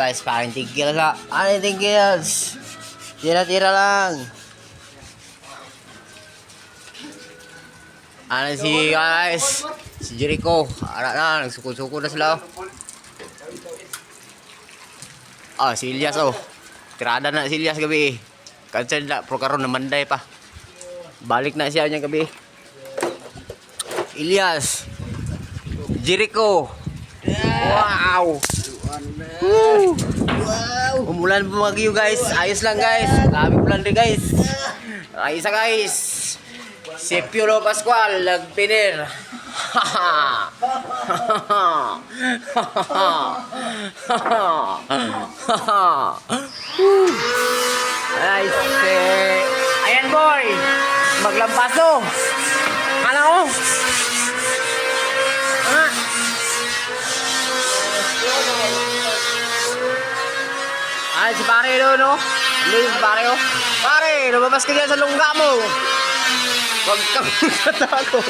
Guys, parang tigil sa. Ano yung tigils? Tira-tira lang. Ano si guys? Si Jericho. Ara na, nagsuko-suko na sila, oh. Ah, si Ilyas oh. Tirada na si Ilyas gabi. Cancel na, pero karon na Monday pa. Balik na siya niya gabi. Ilyas. Jericho. Wow. Woo! Wow! Umulan bumagyo, guys. Ayos lang, guys. Grabe ulan rin, guys. Ayos na, guys. Si Piolo Pascual nagpinir. Nice. Eh, ayan, boy. Maglampaso. Ano ko? Ah. Ay, si pare doon, no? Ano yung pare, oh? Pare, lumabas ka dyan sa lungga mo. Huwag kang katago.